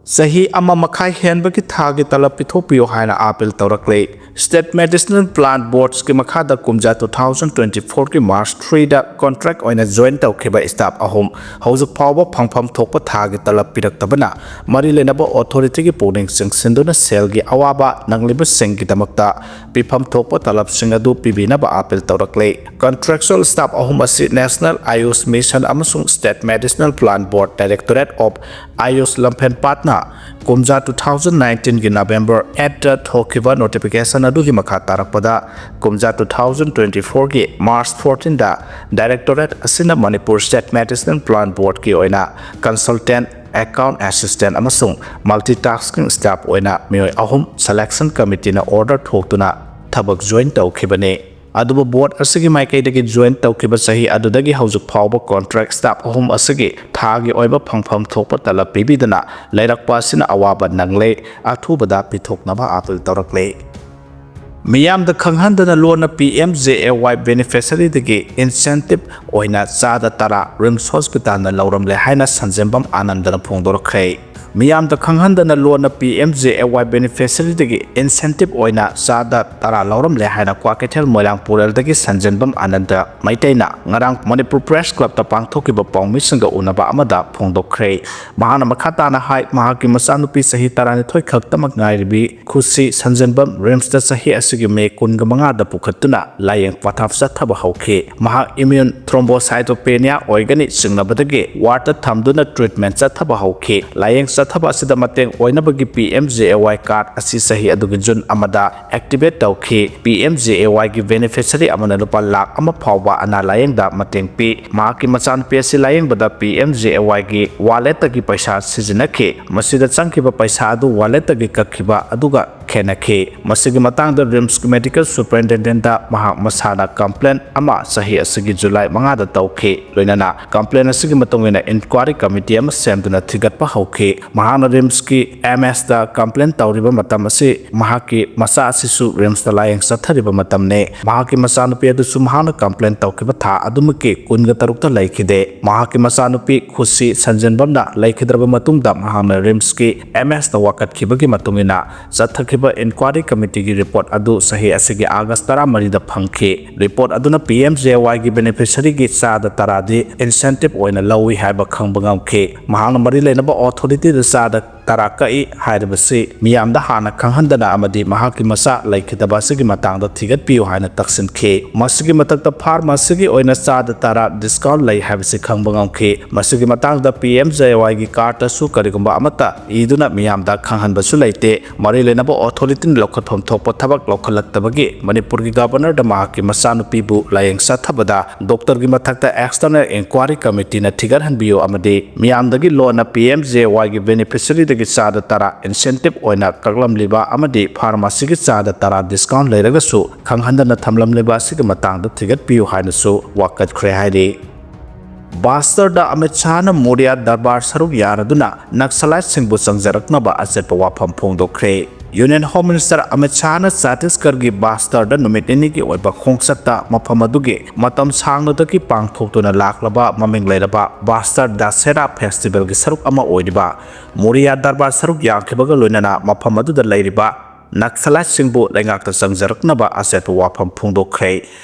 ꯆꯍꯤ ꯑꯃ ꯃꯈꯥꯏ ꯍꯦꯟꯕꯒꯤ ꯊꯥꯒꯤ ꯇꯂꯕ ꯄꯤꯊꯣꯛꯄꯤꯌꯨ ꯍꯥꯏꯅ appeal ꯇꯧꯔꯛꯂꯦ꯫ State Medicinal Plant Boardsꯀꯤ ꯃꯈꯥꯗ ꯀꯨꯝꯖꯥ two thousand twenty fourꯒꯤ March threeꯗ contract ꯑꯣꯏꯅ join ꯇꯧꯈꯤꯕ staff ꯑꯍꯨꯝ ꯍꯧꯖꯤꯛ ꯐꯥꯎꯕ ꯐꯪꯐꯝ ꯊꯣꯛꯄ ꯊꯥꯒꯤ ꯇꯂꯕ ꯄꯤꯔꯛꯇꯕꯅ ꯃꯔꯤ ꯂꯩꯅꯕ authorityꯒꯤ ꯄꯨꯛꯅꯤꯡ ꯆꯤꯡꯁꯤꯟꯗꯨꯅ ꯁꯦꯜꯒꯤ ꯑꯋꯥꯕ ꯅꯪꯂꯤꯕꯁꯤꯡꯒꯤꯗꯃꯛꯇ ꯄꯤꯐꯝ ꯊꯣꯛꯄ ꯇꯂꯕꯁꯤꯡ ꯑꯗꯨ ꯄꯤꯕꯤꯅꯕ appeal ꯇꯧꯔꯛꯂꯦ꯫ Contractual staff ꯑꯍꯨꯝ ꯑꯁꯤ National Ayush Mission ꯑꯃꯁꯨꯡ State Medicinal Plant Board Directorate of Ayush ꯂꯝꯐꯦꯜꯄꯥꯠꯅ ꯀꯨꯝꯖꯥ two thousand nineteenꯒꯤ November eightꯇ ꯊꯣꯛꯈꯤꯕ notification ꯑꯗꯨꯒꯤ ꯃꯈꯥ ꯇꯥꯔꯛꯄꯗ, ꯀꯨꯝꯖꯥ two thousand twenty fourꯒꯤ March fourteenꯗ directorate ꯑꯁꯤꯅ ꯃꯅꯤꯄꯨꯔ State Medicinal Plant Boardꯀꯤ ꯑꯣꯏꯅ consultant, account assistant ꯑꯃꯁꯨꯡ multitasking staff ꯑꯣꯏꯅ ꯃꯤꯑꯣꯏ ꯑꯍꯨꯝ selection committeeꯅ order ꯊꯣꯛꯇꯨꯅ ꯊꯕꯛ join ꯇꯧꯈꯤꯕꯅꯤ꯫ ꯑꯗꯨꯕꯨ board ꯑꯁꯤꯒꯤ ꯃꯥꯏꯀꯩꯗꯒꯤ join ꯇꯧꯈꯤꯕ ꯆꯍꯤ ꯑꯗꯨꯗꯒꯤ ꯍꯧꯖꯤꯛ ꯐꯥꯎꯕ contract staff ꯑꯍꯨꯝ ꯑꯁꯤꯒꯤ ꯊꯥꯒꯤ ꯑꯣꯏꯕ ꯐꯪꯐꯝ ꯊꯣꯛꯄ ꯇꯂꯕ ꯄꯤꯕꯤꯗꯅ ꯂꯩꯔꯛꯄ ꯑꯁꯤꯅ ꯑꯋꯥꯕ ꯅꯪꯂꯦ꯫ ꯑꯊꯨꯕꯗ ꯄꯤꯊꯣꯛꯅꯕ appeal ꯇꯧꯔꯛꯂꯦ꯫ ꯃꯤꯌꯥꯝꯗ ꯈꯪꯍꯟꯗꯅ ꯂꯣꯟꯅ PMJAY beneficiaryꯗꯒꯤ incentive ꯑꯣꯏꯅ ꯆꯥꯗ ꯇꯔꯥ RIMS hospitalꯅ ꯂꯧꯔꯝꯂꯦ ꯍꯥꯏꯅ ꯁꯟꯖꯦꯝꯕꯝ ꯑꯥꯅꯟꯗꯅ ꯐꯣꯡꯗꯣꯔꯛꯈ꯭ꯔꯦ꯫ ꯃꯤꯌꯥꯝꯗ ꯈꯪꯍꯟꯗꯅ ꯂꯣꯟꯅ PMJAY beneficiaryꯗꯒꯤ incentive ꯑꯣꯏꯅ ꯆꯥꯗ ꯇꯔꯥ ꯂꯧꯔꯝꯂꯦ ꯍꯥꯏꯅ ꯀ꯭ꯋꯥꯀꯩꯊꯦꯜ ꯃꯣꯏꯔꯥꯡ ꯄꯨꯔꯦꯜꯗꯒꯤ ꯁꯟꯖꯦꯝꯕꯝ ꯑꯥꯅꯟꯗ ꯃꯩꯇꯩꯅ ꯉꯔꯥꯡ ꯃꯅꯤꯄꯨꯔ Press Clubꯇ ꯄꯥꯡꯊꯣꯛꯈꯤꯕ ꯄꯥꯎꯃꯤꯁꯤꯡꯒ ꯎꯅꯕ ꯑꯃꯗ ꯐꯣꯡꯗꯣꯛꯈ꯭ꯔꯦ꯫ ꯃꯍꯥꯛꯅ ꯃꯈꯥ ꯇꯥꯅ ꯍꯥꯏ, ꯃꯍꯥꯛꯀꯤ ꯃꯆꯥꯅꯨꯄꯤ ꯆꯍꯤ ꯇꯔꯥꯅꯤꯊꯣꯏ ꯈꯛꯇꯃꯛ ꯉꯥꯏꯔꯤꯕꯤ ꯈꯨꯁꯤ ꯁꯟꯖꯦꯝꯕꯝ RIMSꯇ ꯆꯍꯤ ꯑꯁꯤꯒꯤ May ꯀꯨꯟꯒ ꯃꯉꯥꯗ ꯄꯨꯈꯠꯇꯨꯅ ꯂꯥꯌꯦꯡ ꯄꯊꯥꯞ ꯆꯠꯊꯕ ꯍꯧꯈꯤ꯫ ꯃꯍꯥꯛ immune thrombocytopenia ꯑꯣꯏꯒꯅꯤ ꯆꯤꯡꯅꯕꯗꯒꯤ wardꯇ ꯊꯝꯗꯨꯅ treatment ꯆꯠꯊꯕ ꯍꯧꯈꯤ꯫ ꯂꯥꯌꯦꯡ ꯆꯠꯊꯕ ꯑꯁꯤꯗ ꯃꯇꯦꯡ ꯑꯣꯏꯅꯕꯒꯤ P M J A Y card ꯑꯁꯤ ꯆꯍꯤ ꯑꯗꯨꯒꯤ ꯖꯨꯟ ꯑꯃꯗ activate ꯇꯧꯈꯤ꯫ P M J A Yꯒꯤ beneficiary ꯑꯃꯅ ꯂꯨꯄꯥ ꯂꯥꯈ ꯑꯃ ꯐꯥꯎꯕ ꯑꯅꯥ ꯂꯥꯌꯦꯡꯗ ꯃꯇꯦꯡ ꯄꯤ꯫ ꯃꯍꯥꯛꯀꯤ ꯃꯆꯥꯅꯨꯄꯤ ꯑꯁꯤ ꯂꯥꯌꯦꯡꯕꯗ P M J A Yꯒꯤ walletꯇꯒꯤ ꯄꯩꯁꯥ ꯁꯤꯖꯤꯟꯅꯈꯤ꯫ ꯃꯁꯤꯗ ꯆꯪꯈꯤꯕ ꯄꯩꯁꯥ ꯑꯗꯨ walletꯇꯒꯤ ꯀꯛꯈꯤꯕ ꯑꯗꯨꯒ ꯈꯦꯠꯅꯈꯤ꯫ ꯃꯁꯤꯒꯤ ꯃꯇꯥꯡꯗ RIMSꯀꯤ medical superintendentꯇ ꯃꯍꯥꯛ ꯃꯁꯥꯅ complaint ꯑꯃ ꯆꯍꯤ ꯑꯁꯤꯒꯤ ꯖꯨꯂꯥꯏ ꯃꯉꯥꯗ ꯇꯧꯈꯤ꯫ ꯂꯣꯏꯅꯅ complaint ꯑꯁꯤꯒꯤ ꯃꯇꯨꯡ ꯏꯟꯅ inquiry committee ꯑꯃ ꯁꯦꯝꯗꯨꯅ ꯊꯤꯒꯠꯄ ꯍꯧꯈꯤ꯫ ꯃꯍꯥꯛꯅ RIMSꯀꯤ MSꯇ complaint ꯇꯧꯔꯤꯕ ꯃꯇꯝ ꯑꯁꯤ ꯃꯍꯥꯛꯀꯤ ꯃꯆꯥ ꯑꯁꯤꯁꯨ RIMSꯇ ꯂꯥꯌꯦꯡ ꯆꯠꯊꯔꯤꯕ ꯃꯇꯝꯅꯤ꯫ ꯃꯍꯥꯛꯀꯤ ꯃꯆꯥꯅꯨꯄꯤ ꯑꯗꯨꯁꯨ ꯃꯍꯥꯛꯅ complaint ꯇꯧꯈꯤꯕ ꯊꯥ ꯑꯗꯨꯃꯛꯀꯤ ꯀꯨꯟꯒ ꯇꯔꯨꯛꯇ ꯂꯩꯈꯤꯗꯦ꯫ ꯃꯍꯥꯛꯀꯤ ꯃꯆꯥꯅꯨꯄꯤ ꯈꯨꯁꯤ ꯁꯟꯖꯦꯟꯕꯝꯅ ꯂꯩꯈꯤꯗ꯭ꯔꯕ ꯃꯇꯨꯡꯗ ꯃꯍꯥꯛꯅ RIMSꯀꯤ MSꯇ ꯋꯥꯀꯠꯈꯤꯕꯒꯤ ꯃꯇꯨꯡ ꯏꯟꯅ ꯆꯠꯊꯈꯤꯕ inquiry committeeꯒꯤ report ꯑꯗꯨ ꯆꯍꯤ ꯑꯁꯤꯒꯤ August ꯇꯔꯥꯃꯔꯤꯗ ꯐꯪꯈꯤ꯫ Report ꯑꯗꯨꯅ P M J A Yꯒꯤ beneficiaryꯒꯤ ꯆꯥꯗ ꯇꯔꯥꯗꯤ incentive ꯑꯣꯏꯅ ꯂꯧꯏ ꯍꯥꯏꯕ ꯈꯪꯕ ꯉꯝꯈꯤ꯫ ꯃꯍꯥꯛꯅ ꯃꯔꯤ ꯂꯩꯅꯕ authorityꯗ ꯆꯥꯗ ꯇꯔꯥ ꯀꯛꯏ ꯍꯥꯏꯔꯤꯕꯁꯤ ꯃꯤꯌꯥꯝꯗ ꯍꯥꯟꯅ ꯈꯪꯍꯟꯗꯅ ꯑꯃꯗꯤ ꯃꯍꯥꯛꯀꯤ ꯃꯆꯥ ꯂꯩꯈꯤꯗꯕ ꯑꯁꯤꯒꯤ ꯃꯇꯥꯡꯗ ꯊꯤꯒꯠꯄꯤꯌꯨ ꯍꯥꯏꯅ ꯇꯛꯁꯤꯟꯈꯤ꯫ ꯃꯁꯤꯒꯤ ꯃꯊꯛꯇ pharmacyꯒꯤ ꯑꯣꯏꯅ ꯆꯥꯗ ꯇꯔꯥ discount ꯂꯩ ꯍꯥꯏꯕꯁꯤ ꯈꯪꯕ ꯉꯝꯈꯤ꯫ ꯃꯁꯤꯒꯤ ꯃꯇꯥꯡꯗ P M J A Yꯒꯤ cardꯇꯁꯨ ꯀꯔꯤꯒꯨꯝꯕ ꯑꯃꯠꯇ ꯏꯗꯨꯅ ꯃꯤꯌꯥꯝꯗ ꯈꯪꯍꯟꯕꯁꯨ ꯂꯩꯇꯦ꯫ ꯃꯔꯤ ꯂꯩꯅꯕ authorityꯅ ꯂꯧꯈꯠꯐꯝ ꯊꯣꯛꯄ ꯊꯕꯛ ꯂꯧꯈꯠꯂꯛꯇꯕꯒꯤ ꯃꯅꯤꯄꯨꯔꯒꯤ governorꯗ ꯃꯍꯥꯛꯀꯤ ꯃꯆꯥꯅꯨꯄꯤꯕꯨ ꯂꯥꯌꯦꯡ ꯆꯠꯊꯕꯗ doctorꯒꯤ ꯃꯊꯛꯇ external inquiry committeeꯅ ꯊꯤꯒꯠꯍꯟꯕꯤꯌꯨ ꯑꯃꯗꯤ ꯃꯤꯌꯥꯝꯗꯒꯤ ꯂꯣꯟꯅ P M J A Yꯒꯤ beneficiaryꯗꯒꯤ ꯆꯥꯗ ꯇꯔꯥ incentive ꯑꯣꯏꯅ ꯀꯛꯂꯝꯂꯤꯕ ꯑꯃꯗꯤ pharmacyꯒꯤ ꯆꯥꯗ ꯇꯔꯥ discount ꯂꯩꯔꯒꯁꯨ ꯈꯪꯍꯟꯗꯅ ꯊꯝꯂꯝꯂꯤꯕ ꯑꯁꯤꯒꯤ ꯃꯇꯥꯡꯗ ꯊꯤꯒꯠꯄꯤꯌꯨ ꯍꯥꯏꯅꯁꯨ ꯋꯥꯀꯠꯈ꯭ꯔꯦ ꯍꯥꯏꯔꯤ꯫ ꯕꯥꯁꯇꯔꯗ ꯑꯃꯤꯠ ꯁꯥꯍꯅ ꯃꯣꯔꯤꯌꯥ ꯗꯔꯕꯥꯔ ꯁꯔꯨꯛ ꯌꯥꯅꯗꯨꯅ ꯅꯛꯁꯂꯥꯏꯠꯁꯤꯡꯕꯨ ꯆꯪꯖꯔꯛꯅꯕ ꯑꯆꯦꯠꯄ ꯋꯥꯐꯝ ꯐꯣꯡꯗꯣꯛꯈ꯭ꯔꯦ꯫ Union Home Minister ꯑꯃꯤꯠ ꯁꯥꯍꯅ ꯆꯇꯤꯁꯒꯔꯒꯤ ꯕꯥꯁꯇꯔꯗ ꯅꯨꯃꯤꯠ ꯅꯤꯅꯤꯒꯤ ꯑꯣꯏꯕ ꯈꯣꯡꯆꯠꯇ ꯃꯐꯝ ꯑꯗꯨꯒꯤ ꯃꯇꯝ ꯁꯥꯡꯅꯗꯒꯤ ꯄꯥꯡꯊꯣꯛꯇꯨꯅ ꯂꯥꯛꯂꯕ ꯃꯃꯤꯡ ꯂꯩꯔꯕ ꯕꯥꯁꯇꯔ ꯗꯁꯦꯔꯥ ꯐꯦꯁꯇꯤꯚꯦꯜꯒꯤ ꯁꯔꯨꯛ ꯑꯃ ꯑꯣꯏꯔꯤꯕ ꯃꯣꯔꯤꯌꯥ ꯗꯔꯕꯥꯔ ꯁꯔꯨꯛ ꯌꯥꯈꯤꯕꯒ ꯂꯣꯏꯅꯅ ꯃꯐꯝ ꯑꯗꯨꯗ ꯂꯩꯔꯤꯕ ꯅꯛꯁꯂꯥꯏꯠꯁꯤꯡꯕꯨ ꯂꯩꯉꯥꯛꯇ ꯆꯪꯖꯔꯛꯅꯕ ꯑꯆꯦꯠꯄ ꯋꯥꯐꯝ ꯐꯣꯡꯗꯣꯛꯈ꯭ꯔꯦ꯫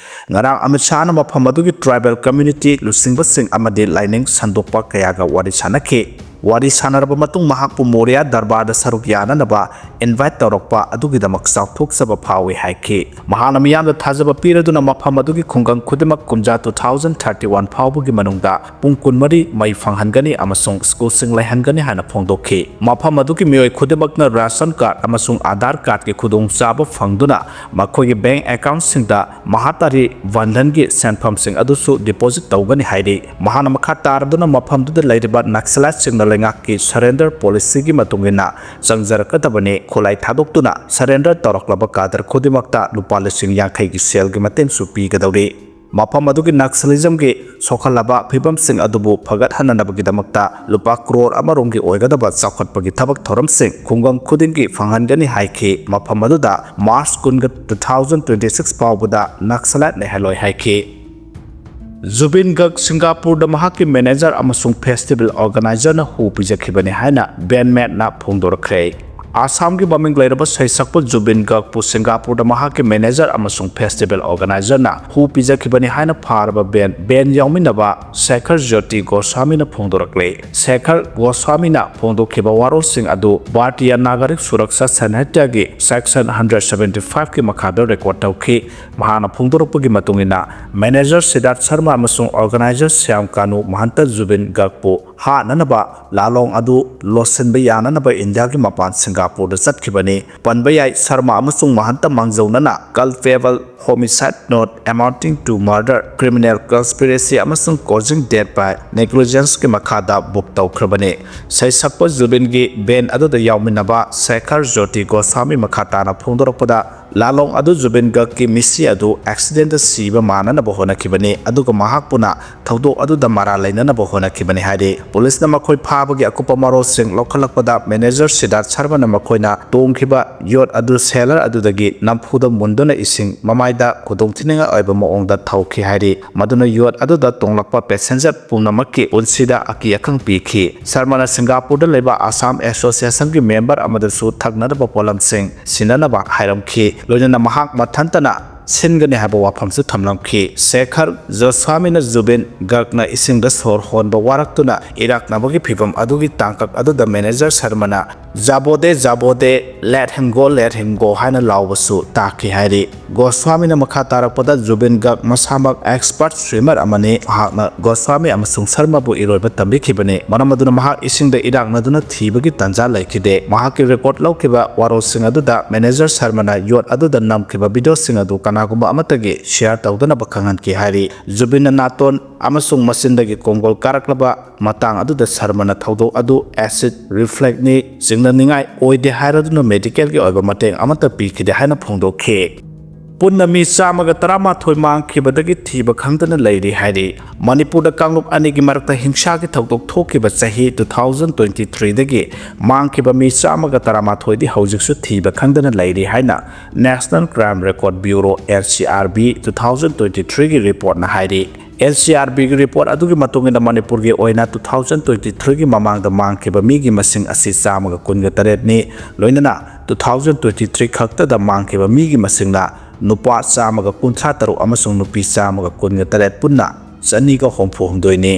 ꯉꯔꯥꯡ ꯑꯃꯤꯠ ꯁꯥꯍꯅ ꯃꯐꯝ ꯑꯗꯨꯒꯤ tribal community ꯂꯨꯆꯤꯡꯕꯁꯤꯡ ꯑꯃꯗꯤ ꯂꯥꯏꯅꯤꯡ ꯁꯟꯗꯣꯛꯄ ꯀꯌꯥꯒ ꯋꯥꯔꯤ ꯁꯥꯟꯅꯈꯤ꯫ ꯋꯥꯔꯤ ꯁꯥꯟꯅꯔꯕ ꯃꯇꯨꯡ ꯃꯍꯥꯛꯄꯨ ꯃꯣꯔꯤꯌꯥ ꯗꯔꯕꯥꯔꯗ ꯁꯔꯨꯛ ꯌꯥꯅꯅꯕ ꯏꯟꯚꯥꯏꯠ ꯇꯧꯔꯛꯄ ꯑꯗꯨꯒꯤꯗꯃꯛ ꯆꯥꯎꯊꯣꯛꯆꯕ ꯐꯥꯎꯏ ꯍꯥꯏꯈꯤ꯫ ꯃꯍꯥꯛꯅ ꯃꯤꯌꯥꯝꯗ ꯊꯥꯖꯕ ꯄꯤꯔꯗꯨꯅ ꯃꯐꯝ ꯑꯗꯨꯒꯤ ꯈꯨꯡꯒꯪ ꯈꯨꯗꯤꯡꯃꯛ ꯀꯨꯝꯖꯥ two thousand thirty one ꯐꯥꯎꯕꯒꯤ ꯃꯅꯨꯡꯗ ꯄꯨꯡ ꯀꯨꯟꯃꯔꯤ ꯃꯩ ꯐꯪꯍꯟꯒꯅꯤ ꯑꯃꯁꯨꯡ ꯁ꯭ꯀꯨꯜꯁꯤꯡ ꯂꯩꯍꯟꯒꯅꯤ ꯍꯥꯏꯅ ꯐꯣꯡꯗꯣꯛꯈꯤ꯫ ꯃꯐꯝ ꯑꯗꯨꯒꯤ ꯃꯤꯑꯣꯏ ꯈꯨꯗꯤꯡꯃꯛꯅ ꯔꯥꯁꯟ ꯀꯥꯔꯗ ꯑꯃꯁꯨꯡ ꯑꯥꯙꯥꯔ ꯀꯥꯔꯗꯀꯤ ꯈꯨꯗꯣꯡꯆꯥꯕ ꯐꯪꯗꯨꯅ ꯃꯈꯣꯏꯒꯤ ꯕꯦꯡꯛ ꯑꯦꯀꯥꯎꯟꯠꯁꯤꯡꯗ ꯃꯍꯥꯇꯥꯔꯤ ꯚꯟꯙꯟꯒꯤ ꯁꯦꯟꯐꯝꯁꯤꯡ ꯑꯗꯨꯁꯨ ꯗꯤꯄꯣꯖꯤꯠ ꯇꯧꯒꯅꯤ ꯍꯥꯏꯔꯤ꯫ ꯃꯍꯥꯛꯅ ꯃꯈꯥ ꯇꯥꯔꯗꯨꯅ ꯃꯐꯝꯗꯨꯗ ꯂꯩꯔꯤꯕ ꯅꯛꯁꯂꯥꯏꯠꯁꯤꯡꯅ ꯂꯩꯉꯥꯛꯀꯤ ꯁꯔꯦꯟꯗꯔ ꯄꯣꯂꯤꯁꯤꯒꯤ ꯃꯇꯨꯡ ꯏꯟꯅ ꯆꯪꯖꯔꯛꯀꯗꯕꯅꯤ꯫ ꯈꯨꯠꯂꯥꯏ ꯊꯥꯗꯣꯛꯇꯨꯅ ꯁꯔꯦꯟꯗꯔ ꯇꯧꯔꯛꯂꯕ ꯀꯥꯗꯔ ꯈꯨꯗꯤꯡꯃꯛꯇ ꯂꯨꯄꯥ ꯂꯤꯁꯤꯡ ꯌꯥꯡꯈꯩꯒꯤ ꯁꯦꯜꯒꯤ ꯃꯇꯦꯡꯁꯨ ꯄꯤꯒꯗꯧꯔꯤ꯫ ꯃꯐꯝ ꯑꯗꯨꯒꯤ ꯅꯛꯁꯂꯤꯖꯝꯒꯤ ꯁꯣꯛꯍꯜꯂꯕ ꯐꯤꯕꯝꯁꯤꯡ ꯑꯗꯨꯕꯨ ꯐꯒꯠꯍꯟꯅꯅꯕꯒꯤꯗꯃꯛꯇ ꯂꯨꯄꯥ ꯀ꯭ꯔꯣꯔ ꯑꯃꯔꯣꯝꯒꯤ ꯑꯣꯏꯒꯗꯕ ꯆꯥꯎꯈꯠꯄꯒꯤ ꯊꯕꯛ ꯊꯧꯔꯝꯁꯤꯡ ꯈꯨꯡꯒꯪ ꯈꯨꯗꯤꯡꯒꯤ ꯐꯪꯍꯟꯒꯅꯤ ꯍꯥꯏꯈꯤ꯫ ꯃꯐꯝ ꯑꯗꯨꯗ ꯃꯥꯔꯆ ꯀꯨꯟꯒ two thousand twenty six ꯐꯥꯎꯕꯗ ꯅꯛꯁꯂꯥꯏꯠ ꯂꯩꯍꯜꯂꯣꯏ ꯍꯥꯏꯈꯤ꯫ ꯖꯨꯕꯤꯟ ꯒꯔꯒ ꯁꯤꯡꯒꯥꯄꯨꯔꯗ ꯃꯍꯥꯛꯀꯤ ꯃꯦꯅꯦꯖꯔ ꯑꯃꯁꯨꯡ ꯐꯦꯁꯇꯤꯚꯦꯜ ꯑꯣꯔꯒꯅꯥꯏꯖꯔꯅ ꯍꯨ ꯄꯤꯖꯈꯤꯕꯅꯤ ꯍꯥꯏꯅ ꯕꯦꯟ ꯃꯦꯠꯅ ꯐꯣꯡꯗꯣꯔꯛꯈ꯭ꯔꯦ꯫ ꯑꯁꯥꯝꯒꯤ ꯃꯃꯤꯡ ꯂꯩꯔꯕ ꯁꯩꯁꯛꯄ ꯖꯨꯕꯤꯟ ꯒꯔꯒꯄꯨ ꯁꯤꯡꯒꯥꯄꯨꯔꯗ ꯃꯍꯥꯛꯀꯤ ꯃꯦꯅꯦꯖꯔ ꯑꯃꯁꯨꯡ ꯐꯦꯁꯇꯤꯚꯦꯜ ꯑꯣꯔꯒꯅꯥꯏꯖꯔꯅ ꯍꯨ ꯄꯤꯖꯈꯤꯕꯅꯤ ꯍꯥꯏꯅ ꯐꯥꯔꯕ ꯕꯦꯟ, ꯕꯦꯟ ꯌꯥꯎꯃꯤꯟꯅꯕ ꯁꯦꯈꯔ ꯖꯣꯇꯤ ꯒꯣꯁ꯭ꯋꯥꯃꯤꯅ ꯐꯣꯡꯗꯣꯔꯛꯂꯦ꯫ ꯁꯦꯈꯔ ꯒꯣꯁ꯭ꯋꯥꯃꯤꯅ ꯐꯣꯡꯗꯣꯛꯈꯤꯕ ꯋꯥꯔꯣꯜꯁꯤꯡ ꯑꯗꯨ Bharatiya ꯅꯥꯒꯔꯤꯛ Suraksha ꯁꯟꯍꯤꯇꯥꯒꯤ section hundred seventy fiveꯀꯤ ꯃꯈꯥꯗ ꯔꯦꯀꯣꯔꯗ ꯇꯧꯈꯤ꯫ ꯃꯍꯥꯛꯅ ꯐꯣꯡꯗꯣꯔꯛꯄꯒꯤ ꯃꯇꯨꯡ ꯏꯟꯅ, ꯃꯦꯅꯦꯖꯔ ꯁꯤꯗꯥꯔꯊ ꯁꯔꯃ ꯑꯃꯁꯨꯡ ꯑꯣꯔꯒꯅꯥꯏꯖꯔ ꯁ꯭ꯌꯥꯝ ꯀꯥꯅꯨ ꯃꯍꯟꯇ ꯖꯨꯕꯤꯟ ꯒꯔꯒꯄꯨ ꯍꯥꯠꯅꯅꯕ ꯂꯥꯂꯣꯡ ꯑꯗꯨ ꯂꯣꯠꯁꯤꯟꯕ ꯌꯥꯅꯅꯕ ꯏꯟꯗꯤꯌꯥꯒꯤ ꯃꯄꯥꯟ ꯁꯤꯡꯒꯥꯄꯨꯔꯗ ꯆꯠꯈꯤꯕꯅꯤ꯫ ꯄꯟꯕ ꯌꯥꯏ, ꯁꯔꯃ ꯑꯃꯁꯨꯡ ꯃꯍꯟꯇ ꯃꯥꯡꯖꯧꯅꯅ culpable homicide not amounting to murder, criminal conspiracy ꯑꯃꯁꯨꯡ causing death by negligenceꯀꯤ ꯃꯈꯥꯗ ꯕꯨꯛ ꯇꯧꯈ꯭ꯔꯕꯅꯤ꯫ ꯁꯩꯁꯛꯄ ꯖꯨꯕꯤꯟꯒꯤ ꯕꯦꯟ ꯑꯗꯨꯗ ꯌꯥꯎꯃꯤꯟꯅꯕ ꯁꯦꯈꯔ ꯖꯣꯇꯤ ꯒꯣꯁ꯭ꯋꯥꯃꯤ ꯃꯈꯥ ꯇꯥꯅ ꯐꯣꯡꯗꯣꯔꯛꯄꯗ, ꯂꯥꯂꯣꯡ ꯑꯗꯨ ꯖꯨꯕꯤꯟ ꯒꯔꯒꯀꯤ ꯃꯤꯁꯤ ꯑꯗꯨ ꯑꯦꯛꯁꯤꯗꯦꯟꯗ ꯁꯤꯕ ꯃꯥꯟꯅꯅꯕ ꯍꯣꯠꯅꯈꯤꯕꯅꯤ, ꯑꯗꯨꯒ ꯃꯍꯥꯛꯄꯨꯅ ꯊꯧꯗꯣꯛ ꯑꯗꯨꯗ ꯃꯔꯥꯜ ꯂꯩꯅꯅꯕ ꯍꯣꯠꯅꯈꯤꯕꯅꯤ ꯍꯥꯏꯔꯤ꯫ ꯄꯨꯂꯤꯁꯅ ꯃꯈꯣꯏ ꯐꯥꯕꯒꯤ ꯑꯀꯨꯞꯄ ꯃꯔꯣꯜꯁꯤꯡ ꯂꯧꯈꯠꯂꯛꯄꯗ, ꯃꯦꯅꯦꯖꯔ ꯁꯤꯗꯥꯔꯊ ꯁꯔꯃꯅ ꯃꯈꯣꯏꯅ ꯇꯣꯡꯈꯤꯕ ꯌꯣꯠ ꯑꯗꯨ ꯁꯦꯂꯔ ꯑꯗꯨꯗꯒꯤ ꯅꯝꯐꯨꯗ ꯃꯨꯟꯗꯨꯅ ꯏꯁꯤꯡ ꯃꯃꯥꯏꯗ ꯈꯨꯗꯣꯡꯊꯤꯅꯤꯡꯉꯥꯏ ꯑꯣꯏꯕ ꯃꯑꯣꯡꯗ ꯊꯧꯈꯤ ꯍꯥꯏꯔꯤ꯫ ꯃꯗꯨꯅ ꯌꯣꯠ ꯑꯗꯨꯗ ꯇꯣꯡꯂꯛꯄ ꯄꯦꯁꯦꯟꯖꯔ ꯄꯨꯝꯅꯃꯛꯀꯤ ꯄꯨꯟꯁꯤꯗ ꯑꯀꯤ ꯑꯈꯪ ꯄꯤꯈꯤ꯫ ꯁꯔꯃꯅ ꯁꯤꯡꯒꯥꯄꯨꯔꯗ ꯂꯩꯕ ꯑꯁꯥꯝ ꯑꯦꯁꯣꯁꯤꯌꯦꯁꯟꯒꯤ ꯃꯦꯝꯕꯔ ꯑꯃꯗꯁꯨ ꯊꯛꯅꯅꯕ ꯄꯣꯠꯂꯝꯁꯤꯡ ꯁꯤꯟꯅꯅꯕ ꯍꯥꯏꯔꯝꯈꯤ꯫ ꯂꯣꯏꯅꯅ ꯃꯍꯥꯛ ꯃꯊꯟꯇꯅ ꯁꯤꯟꯒꯅꯤ ꯍꯥꯏꯕ ꯋꯥꯐꯝꯁꯨ ꯊꯝꯂꯝꯈꯤ꯫ ꯁꯦꯈꯔ ꯖꯣꯁ꯭ꯋꯥꯃꯤꯅ ꯖꯨꯕꯤꯟ ꯒꯔꯒꯅ ꯏꯁꯤꯡꯗ ꯁꯣꯔ ꯍꯣꯟꯕ ꯋꯥꯔꯛꯇꯨꯅ ꯏꯔꯥꯛꯅꯕꯒꯤ ꯐꯤꯚꯝ ꯑꯗꯨꯒꯤ ꯇꯥꯡꯀꯛ ꯑꯗꯨꯗ manager ꯁꯔꯃꯅ "ꯖꯥꯕꯣꯗꯦ, ꯖꯥꯕꯣꯗꯦ, let him go, let him go" ꯍꯥꯏꯅ ꯂꯥꯎꯕꯁꯨ ꯇꯥꯈꯤ ꯍꯥꯏꯔꯤ꯫ ꯒꯣꯁ꯭ꯋꯥꯃꯤꯅ ꯃꯈꯥ ꯇꯥꯔꯛꯄꯗ, ꯖꯨꯕꯤꯟ ꯒꯔꯒ ꯃꯁꯥꯃꯛ expert swimmer ꯑꯃꯅꯤ꯫ ꯃꯍꯥꯛꯅ ꯒꯣꯁ꯭ꯋꯥꯃꯤ ꯑꯃꯁꯨꯡ ꯁꯔꯃꯕꯨ ꯏꯔꯣꯏꯕ ꯇꯝꯕꯤꯈꯤꯕꯅꯤ, ꯃꯔꯝ ꯑꯗꯨꯅ ꯃꯍꯥꯛ ꯏꯁꯤꯡꯗ ꯏꯔꯥꯛꯅꯗꯨꯅ ꯊꯤꯕꯒꯤ ꯇꯥꯟꯖꯥ ꯂꯩꯈꯤꯗꯦ꯫ ꯃꯍꯥꯛꯀꯤ record ꯂꯧꯈꯤꯕ ꯋꯥꯔꯣꯜꯁꯤꯡ ꯑꯗꯨꯗ manager ꯁꯔꯃꯅ yacht ꯑꯗꯨꯗ ꯅꯝꯈꯤꯕ videoꯁꯤꯡ ꯑꯗꯨ ꯀꯅꯥꯒꯨꯝꯕ ꯑꯃꯠꯇꯒꯤ share ꯇꯧꯗꯅꯕ ꯈꯪꯍꯟꯈꯤ ꯍꯥꯏꯔꯤ꯫ ꯖꯨꯕꯤꯟꯅ ꯅꯥꯇꯣꯟ ꯑꯃꯁꯨꯡ ꯃꯆꯤꯟꯗꯒꯤ ꯀꯣꯡꯒꯣꯜ ꯀꯥꯔꯛꯂꯕ ꯃꯇꯥꯡ ꯑꯗꯨꯗ ꯁꯔꯃꯅ ꯊꯧꯗꯣꯛ ꯑꯗꯨ acid refluxꯅꯤ ꯆꯤꯡꯅꯅꯤꯡꯉꯥꯏ ꯑꯣꯏꯗꯦ ꯍꯥꯏꯔꯗꯨꯅ medicalꯒꯤ ꯑꯣꯏꯕ ꯃꯇꯦꯡ ꯑꯃꯠꯇ ꯄꯤꯈꯤꯗꯦ ꯍꯥꯏꯅ ꯐꯣꯡꯗꯣꯛꯈꯤ꯫ ꯄꯨꯟꯅ ꯃꯤ ꯆꯥꯝꯃꯒ ꯇꯔꯥꯃꯥꯊꯣꯏ ꯃꯥꯡꯈꯤꯕꯗꯒꯤ ꯊꯤꯕ ꯈꯪꯗꯅ ꯂꯩꯔꯤ ꯍꯥꯏꯔꯤ꯫ ꯃꯅꯤꯄꯨꯔꯗ ꯀꯥꯡꯂꯨꯞ ꯑꯅꯤꯒꯤ ꯃꯔꯛꯇ ꯍꯤꯡꯁꯥꯒꯤ ꯊꯧꯗꯣꯛ ꯊꯣꯛꯈꯤꯕ ꯆꯍꯤ two thousand twenty threeꯗꯒꯤ ꯃꯥꯡꯈꯤꯕ ꯃꯤ ꯆꯥꯝꯃꯒ ꯇꯔꯥꯃꯥꯊꯣꯏꯗꯤ ꯍꯧꯖꯤꯛꯁꯨ ꯊꯤꯕ ꯈꯪꯗꯅ ꯂꯩꯔꯤ ꯍꯥꯏꯅ National Crime Record Bureau, NCRB, two thousand twenty threeꯒꯤ reportꯅ ꯍꯥꯏꯔꯤ꯫ NCRBꯒꯤ report ꯑꯗꯨꯒꯤ ꯃꯇꯨꯡ ꯏꯟꯅ, ꯃꯅꯤꯄꯨꯔꯒꯤ ꯑꯣꯏꯅ two thousand twenty threeꯒꯤ ꯃꯃꯥꯡꯗ ꯃꯥꯡꯈꯤꯕ ꯃꯤꯒꯤ ꯃꯁꯤꯡ ꯑꯁꯤ ꯆꯥꯝꯃꯒ ꯀꯨꯟꯒ ꯇꯔꯦꯠꯅꯤ꯫ ꯂꯣꯏꯅꯅ two thousand twenty three ꯈꯛꯇꯗ ꯃꯥꯡꯈꯤꯕ ꯃꯤꯒꯤ ꯃꯁꯤꯡꯅ ꯅꯨꯄꯥ ꯆꯥꯝꯃꯒ ꯀꯨꯟꯊ꯭ꯔꯥ ꯇꯔꯨꯛ ꯑꯃꯁꯨꯡ ꯅꯨꯄꯤ ꯆꯥꯝꯃꯒ ꯀꯨꯟꯒ ꯇꯔꯦꯠ, ꯄꯨꯟꯅ ꯆꯅꯤꯒ ꯍꯨꯝꯐꯨ ꯍꯨꯝꯗꯣꯏꯅꯤ꯫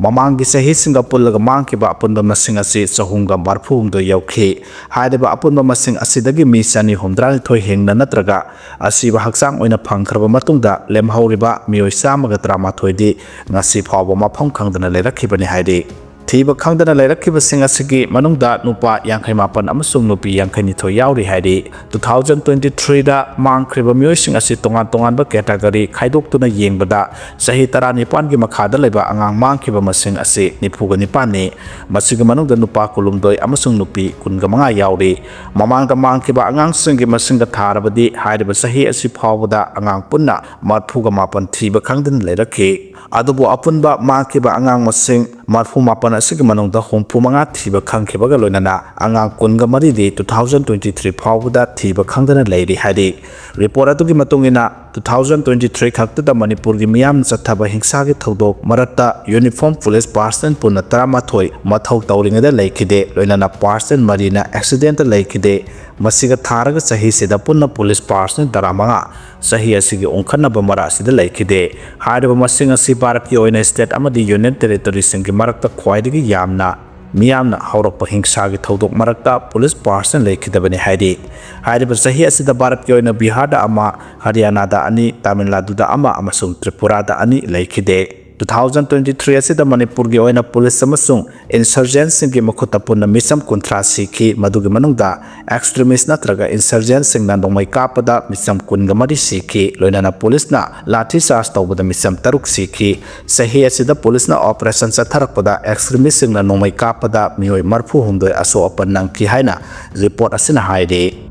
ꯃꯃꯥꯡꯒꯤ ꯆꯍꯤꯁꯤꯡꯒ ꯄꯨꯜꯂꯒ ꯃꯥꯡꯈꯤꯕ ꯑꯄꯨꯟꯕ ꯃꯁꯤꯡ ꯑꯁꯤ ꯆꯍꯨꯝꯒ ꯃꯔꯐꯨ ꯍꯨꯝꯗꯣꯏ ꯌꯧꯈꯤ꯫ ꯍꯥꯏꯔꯤꯕ ꯑꯄꯨꯟꯕ ꯃꯁꯤꯡ ꯑꯁꯤꯗꯒꯤ ꯃꯤ ꯆꯅꯤ ꯍꯨꯝꯗ꯭ꯔꯥ ꯅꯤꯊꯣꯏ ꯍꯤꯡꯅ ꯅꯠꯇ꯭ꯔꯒ ꯑꯁꯤꯕ ꯍꯛꯆꯥꯡ ꯑꯣꯏꯅ ꯐꯪꯈ꯭ꯔꯕ ꯃꯇꯨꯡꯗ, ꯂꯦꯝꯍꯧꯔꯤꯕ ꯃꯤꯑꯣꯏ ꯆꯥꯝꯃꯒ ꯇꯔꯥꯃꯥꯊꯣꯏꯗꯤ ꯉꯁꯤ ꯐꯥꯎꯕ ꯃꯐꯝ ꯈꯪꯗꯅ ꯂꯩꯔꯛꯈꯤꯕꯅꯤ ꯍꯥꯏꯔꯤ꯫ ꯊꯤꯕ ꯈꯪꯗꯅ ꯂꯩꯔꯛꯈꯤꯕꯁꯤꯡ ꯑꯁꯤꯒꯤ ꯃꯅꯨꯡꯗ ꯅꯨꯄꯥ ꯌꯥꯡꯈꯩ ꯃꯥꯄꯟ ꯑꯃꯁꯨꯡ ꯅꯨꯄꯤ ꯌꯥꯡꯈꯩ ꯅꯤꯊꯣꯏ ꯌꯥꯎꯔꯤ ꯍꯥꯏꯔꯤ꯫ Two thousand twenty threeꯗ ꯃꯥꯡꯈ꯭ꯔꯤꯕ ꯃꯤꯑꯣꯏꯁꯤꯡ ꯑꯁꯤ ꯇꯣꯉꯥꯟ ꯇꯣꯉꯥꯟꯕ category ꯈꯥꯏꯗꯣꯛꯇꯨꯅ ꯌꯦꯡꯕꯗ, ꯆꯍꯤ ꯇꯔꯥꯅꯤꯄꯥꯟꯒꯤ ꯃꯈꯥꯗ ꯂꯩꯕ ꯑꯉꯥꯡ ꯃꯥꯡꯈꯤꯕ ꯃꯁꯤꯡ ꯑꯁꯤ ꯅꯤꯐꯨꯒ ꯅꯤꯄꯥꯟꯅꯤ꯫ ꯃꯁꯤꯒꯤ ꯃꯅꯨꯡꯗ ꯅꯨꯄꯥ ꯀꯨꯟꯍꯨꯝꯗꯣꯏ ꯑꯃꯁꯨꯡ ꯅꯨꯄꯤ ꯀꯨꯟꯒ ꯃꯉꯥ ꯌꯥꯎꯔꯤ꯫ ꯃꯃꯥꯡꯗ ꯃꯥꯡꯈꯤꯕ ꯑꯉꯥꯡꯁꯤꯡꯒꯤ ꯃꯁꯤꯡꯒ ꯊꯥꯔꯕꯗꯤ, ꯍꯥꯏꯔꯤꯕ ꯆꯍꯤ ꯑꯁꯤ ꯐꯥꯎꯕꯗ ꯑꯉꯥꯡ ꯄꯨꯟꯅ ꯃꯔꯐꯨꯒ ꯃꯥꯄꯟ ꯊꯤꯕ ꯈꯪꯗꯅ ꯂꯩꯔꯛꯈꯤ꯫ ꯑꯗꯨꯕꯨ ꯑꯄꯨꯟꯕ ꯃꯥꯡꯈꯤꯕ ꯑꯉꯥꯡ ꯃꯁꯤꯡ ꯃꯔꯐꯨ ꯃꯥꯄꯟ ꯑꯁꯤꯒꯤ ꯃꯅꯨꯡꯗ ꯍꯨꯝꯐꯨ ꯃꯉꯥ ꯊꯤꯕ ꯈꯪꯈꯤꯕꯒ ꯂꯣꯏꯅꯅ ꯑꯉꯥꯡ ꯀꯨꯟꯒ ꯃꯔꯤꯗꯤ two thousand twenty three ꯐꯥꯎꯕꯗ ꯊꯤꯕ ꯈꯪꯗꯅ ꯂꯩꯔꯤ ꯍꯥꯏꯔꯤ꯫ Report ꯑꯗꯨꯒꯤ ꯃꯇꯨꯡ ꯏꯟꯅ, two thousand twenty three ꯈꯛꯇꯗ ꯃꯅꯤꯄꯨꯔꯒꯤ ꯃꯤꯌꯥꯝꯅ ꯆꯠꯊꯕ ꯍꯤꯡꯁꯥꯒꯤ ꯊꯧꯗꯣꯛ ꯃꯔꯛꯇ uniform police personnel ꯄꯨꯟꯅ ꯇꯔꯥꯃꯥꯊꯣꯏ ꯃꯊꯧ ꯇꯧꯔꯤꯉꯩꯗ ꯂꯩꯈꯤꯗꯦ, ꯂꯣꯏꯅꯅ personnel ꯃꯔꯤꯅ accidentꯇ ꯂꯩꯈꯤꯗꯦ꯫ ꯃꯁꯤꯒ ꯊꯥꯔꯒ ꯆꯍꯤꯁꯤꯗ ꯄꯨꯟꯅ police personnel ꯇꯔꯥꯃꯉꯥ ꯆꯍꯤ ꯑꯁꯤꯒꯤ ꯑꯣꯟꯈꯠꯅꯕ ꯃꯔꯛ ꯑꯁꯤꯗ ꯂꯩꯈꯤꯗꯦ꯫ ꯍꯥꯏꯔꯤꯕ ꯃꯁꯤꯡ ꯑꯁꯤ ꯚꯥꯔꯠꯀꯤ ꯑꯣꯏꯅ state ꯑꯃꯗꯤ union territoryꯁꯤꯡꯒꯤ ꯃꯔꯛꯇ ꯈ꯭ꯋꯥꯏꯗꯒꯤ ꯌꯥꯝꯅ ꯃꯤꯌꯥꯝꯅ ꯍꯧꯔꯛꯄ ꯍꯤꯡꯁꯥꯒꯤ ꯊꯧꯗꯣꯛ ꯃꯔꯛꯇ ꯄꯨꯂꯤꯁ ꯄꯥꯔꯁꯟ ꯂꯩꯈꯤꯗꯕꯅꯤ ꯍꯥꯏꯔꯤ꯫ ꯍꯥꯏꯔꯤꯕ ꯆꯍꯤ ꯑꯁꯤꯗ ꯚꯥꯔꯠꯀꯤ ꯑꯣꯏꯅ ꯕꯤꯍꯥꯔꯗ ꯑꯃ, ꯍꯔꯤꯌꯥꯅꯥꯗ ꯑꯅꯤ, ꯇꯥꯃꯤꯜ ꯅꯥꯗꯨꯗ ꯑꯃ ꯑꯃꯁꯨꯡ ꯇ꯭ꯔꯤꯄꯨꯔꯥꯗ ꯑꯅꯤ ꯂꯩꯈꯤꯗꯦ꯫ Two thousand twenty three ꯑꯁꯤꯗ ꯃꯅꯤꯄꯨꯔꯒꯤ ꯑꯣꯏꯅ ꯄꯨꯂꯤꯁ ꯑꯃꯁꯨꯡ ꯏꯟꯁꯔꯖꯦꯟꯁꯤꯡꯒꯤ ꯃꯈꯨꯠꯇ ꯄꯨꯟꯅ ꯃꯤꯆꯝ ꯀꯨꯟꯊ꯭ꯔꯥ ꯁꯤꯈꯤ꯫ ꯃꯗꯨꯒꯤ ꯃꯅꯨꯡꯗ ꯑꯦꯛꯁꯇ꯭ꯔꯤꯃꯤꯁ ꯅꯠꯇ꯭ꯔꯒ ꯏꯟꯁꯔꯖꯦꯟꯁꯤꯡꯅ ꯅꯣꯡꯃꯩ ꯀꯥꯞꯄꯗ ꯃꯤꯆꯝ ꯀꯨꯟꯒ ꯃꯔꯤ ꯁꯤꯈꯤ꯫ ꯂꯣꯏꯅꯅ ꯄꯨꯂꯤꯁꯅ ꯂꯥꯊꯤ ꯆꯥꯔꯖ ꯇꯧꯕꯗ ꯃꯤꯆꯝ ꯇꯔꯨꯛ ꯁꯤꯈꯤ꯫ ꯆꯍꯤ ꯑꯁꯤꯗ ꯄꯨꯂꯤꯁꯅ ꯑꯣꯄꯔꯦꯁꯟ ꯆꯠꯊꯔꯛꯄꯗ ꯑꯦꯛꯁꯇ꯭ꯔꯤꯃꯤꯁꯁꯤꯡꯅ ꯅꯣꯡꯃꯩ ꯀꯥꯞꯄꯗ ꯃꯤꯑꯣꯏ ꯃꯔꯤꯐꯨ ꯍꯨꯝꯗꯣꯏ ꯑꯁꯣꯛ ꯑꯄꯟ ꯅꯪꯈꯤ ꯍꯥꯏꯅ ꯔꯤꯄꯣꯔꯠ ꯑꯁꯤꯅ ꯍꯥꯏꯔꯤ꯫